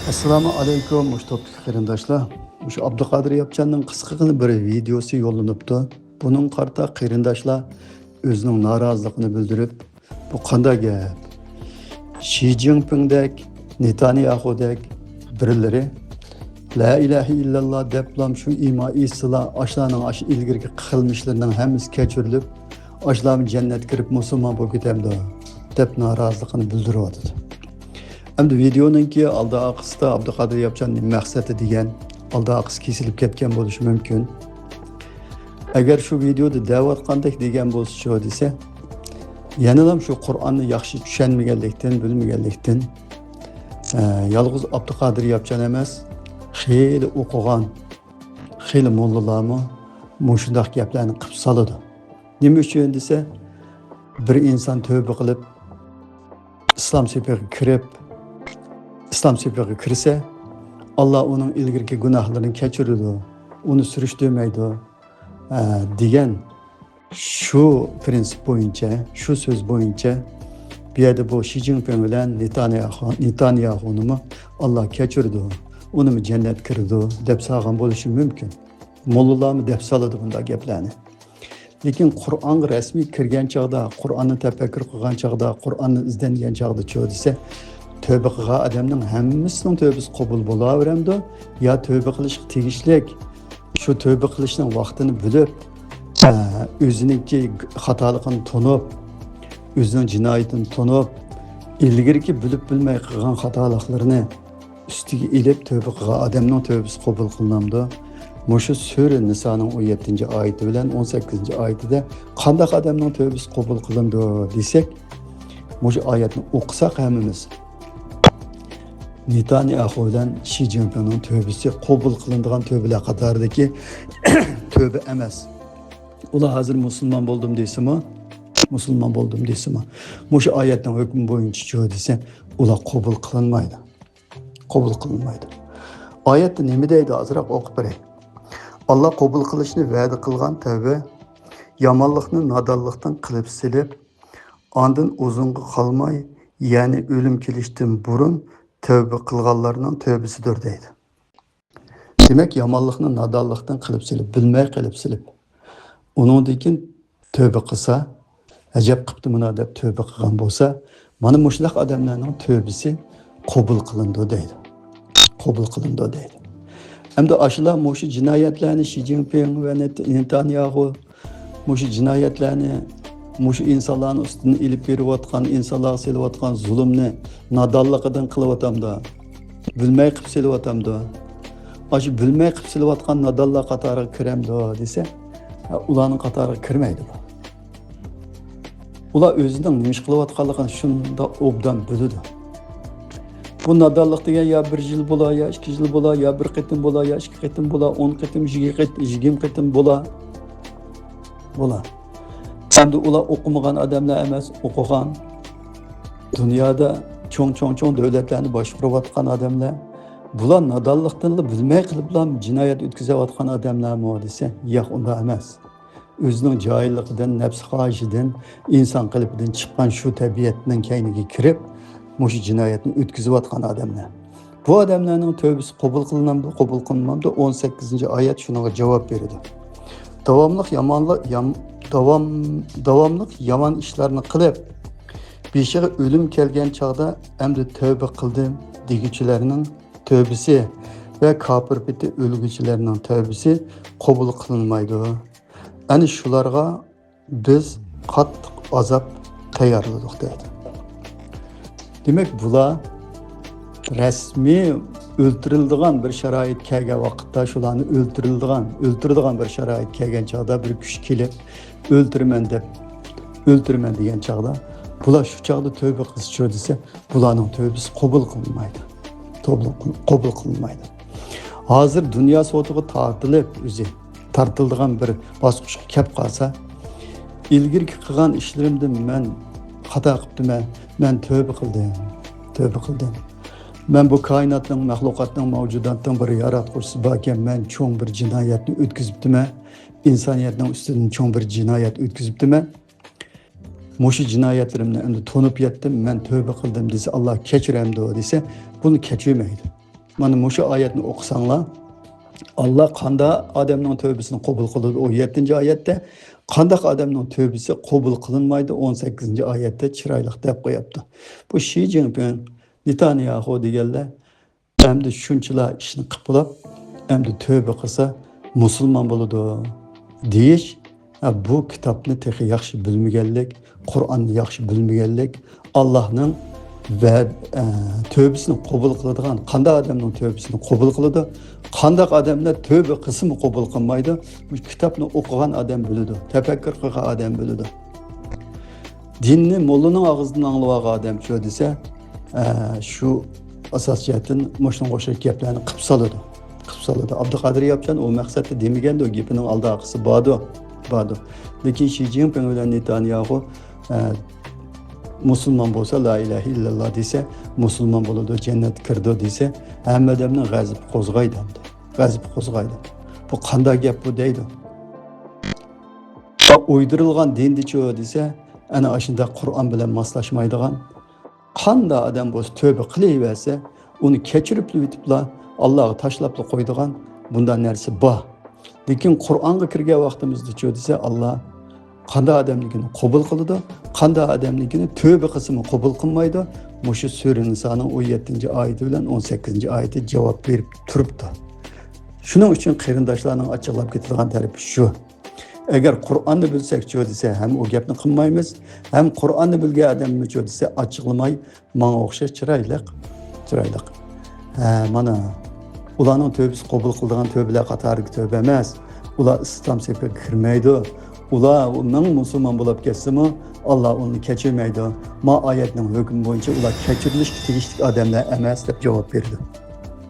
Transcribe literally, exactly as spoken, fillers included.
ئەسسالامۇ ئەلەيكۇم، مۇشۇ توپتىكى قېرىنداشلار. مۇشۇ ئابدۇقادىر ياپچاننىڭ قىسقىغىنا بىر ۋىدېئوسى يوللىنىپتۇ. بۇنىڭغا قارىتا قېرىنداشلار ئۆزىنىڭ نارازىلىقىنى بىلدۈرۈپ، بۇ قانداق گەپ؟ شى جىنپىڭدەك، نېتانياخۇدەك بىرلىرى لا ئىلاھە ئىللاللا دەپلام شۇ ئىمان ئېيتسىلا، ئاشۇلارنىڭ ئاشۇ ئىلگىرىكى قىلمىشلىرىنىڭ ھەممىسى كەچۈرۈلۈپ، ئاشۇلارمۇ جەننەتكە كىرىپ مۇسۇلمان بولۇپ كېتەمدۇ دەپ نارازىلىقىنى بىلدۈرۈۋاتىدۇ. ئەمدى ۋىدېئونىڭكى ئالدى ئارقىسىدا ئابدۇقادىر ياپچان نېمە مەقسەتتە دېگەن، ئالدى ئارقىسى كېسىلىپ كەتكەن بولۇشى مۇمكىن. ئەگەر شۇ ۋىدېئودا دەۋاتقاندەك دېگەن بولسىچۇ دېسە، يەنىلا شۇ قۇرئاننى ياخشى چۈشەنمىگەنلىكتىن، بىلمىگەنلىكتىن، ئە، يالغۇز ئابدۇقادىر ياپچان ئەمەس، خېلى ئوقۇغان، خېلى موللىلارمۇ مۇشۇنداق گەپلەرنى قىلىپ سالىدۇ. نېمە ئۈچۈن دېسە، بىر ئىنسان تۆبە قىلىپ، ئىسلام سېپىغا كىرىپ، ئىسلام سېپىغا كىرسە، ئاللا ئۇنىڭ ئىلگىرىكى گۇناھلىرىنى كەچۈرىدۇ، ئۇنى سۈرۈشتۈرمەيدۇ، ئە، دېگەن شۇ پىرىنسىپ بويىچە، شۇ سۆز بويىچە بۇ يەردە بۇ شى جىنپىڭ بىلەن نېتانياخۇ، نېتانياخۇنىمۇ ئاللا كەچۈرىدۇ، ئۇنىمۇ جەننەتكە كىرىدۇ دەپ سالغان بولۇشى مۇمكىن. موللىلارمۇ دەپ سالىدۇ بۇنداق گەپلەرنى. لېكىن قۇرئانغا رەسمىي كىرگەن چاغدا، قۇرئاننى تەپەككۇر قىلغان چاغدا، قۇرئاننى ئىزدەنگەن چاغدىچۇ دېسە، تۆبە قىلغان ئادەمنىڭ ھەممىسىنىڭ تۆبىسى قوبۇل بولاۋېرەمدۇ؟ يا تۆبە قىلىشقا تېگىشلىك، شۇ تۆبە قىلىشنىڭ ۋاقتىنى بىلىپ، ئە، ئۆزىنىڭكى خاتالىقىنى تونۇپ، ئۆزىنىڭ جىنايىتىنى تونۇپ، ئىلگىرىكى بىلىپ بىلمەي قىلغان خاتالىقلىرىنى ئۈستىگە ئېلىپ تۆبە قىلغان ئادەمنىڭ تۆبىسى قوبۇل قىلىنامدۇ؟ مۇشۇ سۈرە نىسانىڭ ئون يەتتىنچى ئايىتى بىلەن ئون سەككىزىنچى ئايىتىدە قانداق ئادەمنىڭ تۆبىسى قوبۇل قىلىنىدۇ دېسەك، مۇشۇ ئايەتنى ئوقۇساق ھەممىمىز، نېتانياخۇ بىلەن شى جىنپىڭنىڭ تۆبىسى قوبۇل قىلىنىدىغان تۆبىلەر قاتارىدىكى تۆبە ئەمەس. ئۇلار ھازىر مۇسۇلمان بولدۇم دېسىمۇ، مۇسۇلمان بولدۇم دېسىمۇ، مۇشۇ ئايەتنىڭ ھۆكمى بويىچە چۇ دېسە، ئۇلار قوبۇل قىلىنمايدۇ. قوبۇل قىلىنمايدۇ. ئايەتتە نېمە دەيدۇ؟ ئازراق ئوقۇپ بېرەي. ئاللا قوبۇل قىلىشنى ۋەدە قىلغان تەۋبە يامانلىقنى نادانلىقتىن قىلىپ سېلىپ، ئاندىن ئۇزۇنغا قالماي، يەنى ئۆلۈم كېلىشتىن بۇرۇن تەۋبە قىلغانلارنىڭ تەۋبىسىدۇر دەيدۇ. دېمەك، يامانلىقنى نادانلىقتىن قىلىپ سېلىپ، بىلمەي قىلىپ سېلىپ، ئۇنىڭدىن كېيىن تەۋبە قىلسا، ئەجەب قىپتۇ مانا دەپ تەۋبە قىلغان بولسا، مانا مۇشۇنداق ئادەملەرنىڭ تەۋبىسى قوبۇل قىلىنىدۇ دەيدۇ. قوبۇل قىلىنىدۇ دەيدۇ. ئەمدى ئاشۇلار مۇشۇ جىنايەتلەرنى شى جىنپىڭ ۋە نېت-، نېتانياھۇ مۇشۇ جىنايەتلەرنى، مۇشۇ ئىنسانلارنىڭ ئۈستىدىن ئېلىپ بېرىۋاتقان، ئىنسانلارغا سېلىۋاتقان زۇلۇمنى نادانلىقىدىن قىلىۋاتامدۇ؟ بىلمەي قىلىپ سېلىۋاتامدۇ؟ ئاشۇ بىلمەي قىلىپ سېلىۋاتقان نادانلار قاتارىغا كىرەمدۇ دېسە، ئۇلارنىڭ قاتارىغا كىرمەيدۇ بۇ. ئۇلار ئۆزىنىڭ نېمە ئىش قىلىۋاتقانلىقىنى شۇنداق ئوبدان بىلىدۇ. بۇ نادانلىق دېگەن يا بىر يىل بولا، يا ئىككى يىل بولا، يا بىر قېتىم بولا، يا ئىككى قېتىم بولا، ئون قېتىم، يىگىرمە قېت-، يىگىرمە قېتىم بولا. بولا. ئەمدى ئۇلار ئوقۇمىغان ئادەملەر ئەمەس، ئوقۇغان. دۇنيادا چوڭ، چوڭ، چوڭ دۆلەتلەرنى باشقۇرۇۋاتقان ئادەملەر. بۇلار نادانلىقتىنلا بىلمەي قىلىپلا جىنايەت ئۆتكۈزۈۋاتقان ئادەملەرمۇ دېسە، ياق، ئۇنداق ئەمەس. ئۆزىنىڭ جاھىللىقىدىن، نەپسى خاھىشىدىن، ئىنسان قېلىپىدىن چىققان شۇ تەبىئەتنىڭ كەينىگە كىرىپ، مۇشۇ جىنايەتنى ئۆتكۈزۈۋاتقان ئادەملەر. بۇ ئادەملەرنىڭ تەۋبىسى قوبۇل قىلىنامدۇ، قوبۇل قىلىنمامدۇ؟ ئون سەككىزىنچى ئايەت شۇنىڭغا جاۋاب بېرىدۇ. داۋاملىق يامانلىق، يام-، داۋام-، داۋاملىق يامان ئىشلارنى قىلىپ، بېشىغا ئۆلۈم كەلگەن چاغدا، ئەمدى تەۋبە قىلدىم دېگۈچىلەرنىڭ تەۋبىسى ۋە كاپىر پېتى ئۆلگۈچىلەرنىڭ تەۋبىسى قوبۇل قىلىنمايدۇ. ئەنە شۇلارغا بىز قاتتىق ئازاب تەييارلىدۇق دەيدۇ. دېمەك، بۇلار رەسمىي ئۆلتۈرۈلىدىغان بىر شارائىت كەلگەن ۋاقىتتا، شۇلارنى ئۆلتۈرۈلىدىغان، ئۆلتۈرىدىغان بىر شارائىت كەلگەن چاغدا، بىر كۈچ كېلىپ، ئۆلتۈرىمەن دەپ، ئۆلتۈرىمەن دېگەن چاغدا، بۇلار شۇ چاغدا تەۋبە قىلسىچۇ دېسە، بۇلارنىڭ تەۋبىسى قوبۇل قىلىنمايدۇ. قوبۇل، قوبۇل قىلىنمايدۇ. ھازىر دۇنيا سوتىغا تارتىلىپ، ئۆزى تارتىلىدىغان بىر باسقۇچقا كەپ قالسا، ئىلگىرىكى قىلغان ئىشلىرىمدىن مەن خاتا قىپتىمەن، مەن تەۋبە قىلدىم، تەۋبە قىلدىم. مەن بۇ كائىناتنىڭ، مەخلۇقاتنىڭ، مەۋجۇداتنىڭ بىر ياراتقۇچىسى باركەن، مەن چوڭ بىر جىنايەتنى ئۆتكۈزۈپتىمەن، ئىنسانىيەتنىڭ ئۈستىدىن چوڭ بىر جىنايەت ئۆتكۈزۈپتىمەن. مۇشۇ جىنايەتلىرىمنى ئەمدى تونۇپ يەتتىم، مەن تەۋبە قىلدىم دېسە، ئاللا كەچۈرەمدۇ دېسە، بۇنى كەچۈرمەيدۇ. مانا مۇشۇ ئايەتنى ئوقۇساڭلار، ئاللا قانداق ئادەمنىڭ تۆبىسىنى قوبۇل قىلىدۇ، ئون يەتتىنچى ئايەتتە، قانداق ئادەمنىڭ تۆبىسى قوبۇل قىلىنمايدۇ، ئون سەككىزىنچى ئايەتتە چىرايلىق دەپ قوياپتۇ. بۇ شى جىنپىڭ، نېتانياخۇ دېگەنلەر ئەمدى شۇنچىلا ئىشنى قىلىپ بولۇپ، ئەمدى تۆبە قىلسا مۇسۇلمان بولىدۇ دېيىش، ھە، بۇ كىتابنى تېخى ياخشى بىلمىگەنلىك، قۇرئاننى ياخشى بىلمىگەنلىك، ئاللانىڭ ۋە، ئە، تۆبىسىنى قوبۇل قىلىدىغان، قانداق ئادەمنىڭ تۆبىسىنى قوبۇل قىلىدۇ، قانداق ئادەملەر تۆبە قىلسىمۇ قوبۇل قىلمايدۇ، مۇشۇ كىتابنى ئوقۇغان ئادەم بىلىدۇ، تەپەككۇر قىلغان ئادەم بىلىدۇ. دىننى موللىنىڭ ئاغزىدىن ئاڭلىۋالغان ئادەمچۇ دېسە، ئە، شۇ ئاساس جەھەتتىن مۇشۇنىڭغا ئوخشاش گەپلەرنى قىپ سالىدۇ. قىپ سالىدۇ. ئابدۇقادىر ياپچان ئۇ مەقسەتتە دېمىگەندۇ، گېپىنىڭ ئالدى ئارقىسى باردۇ، باردۇ. لېكىن شى جىنپىڭ بىلەن نېتانياخۇ، ئە، مۇسۇلمان بولسا، لا ئىلاھە ئىللاللا دېسە، مۇسۇلمان بولىدۇ، جەننەتكە كىرىدۇ دېسە، ھەممە ئادەمنىڭ غەزىپى قوزغايدۇ ئەمدى. غەزىپى قوزغايدۇ. بۇ قانداق گەپ بۇ دەيدۇ. ئۇيدۇرۇلغان دىندىچۇ دېسە، ئەنە ئاشۇنداق قۇرئان بىلەن ماسلاشمايدىغان، قانداق ئادەم بولسا تۆبە قىلىۋەرسە، ئۇنى كەچۈرۈپلا ئۆتۈپلا، ئاللاغا تاشلاپلا قويىدىغان بۇنداق نەرسە بار. لېكىن قۇرئانغا كىرگەن ۋاقتىمىزدىچۇ دېسە، ئاللا قانداق ئادەمنىڭكىنى قوبۇل قىلىدۇ، قانداق ئادەمنىڭكىنى تۆبە قىلسىمۇ قوبۇل قىلمايدۇ. مۇشۇ سۈرە نىسانىڭ ئون يەتتىنچى ئايىتى بىلەن ئون سەككىزىنچى ئايىتى جاۋاب بېرىپ تۇرۇپتۇ. شۇنىڭ ئۈچۈن قېرىنداشلارنىڭ ئاچچىقلاپ كېتىدىغان تەرىپى شۇ. ئەگەر قۇرئاننى بىلسەكچۇ دېسە، ھەم ئۇ گەپنى قىلمايمىز، ھەم قۇرئاننى بىلگەن ئادەممىچۇ دېسە، ئاچچىقلىماي، ماڭا ئوخشاش چىرايلىق، چىرايلىق. ھە، مانا، ئۇلارنىڭ تۆبىسى قوبۇل قىلىدىغان تۆبىلەر قاتارىدىكى تۆبە ئەمەس. ئۇلار ئىسلام سېپىگە كىرمەيدۇ. ئۇلار مىڭ مۇسۇلمان بولۇپ كەتسىمۇ، ئاللا ئۇنى كەچۈرمەيدۇ. ما ئايەتنىڭ ھۆكمى بويىچە ئۇلار كەچۈرۈلۈشكە تېگىشلىك ئادەملەر ئەمەس، دەپ جاۋاب بېرىدۇ.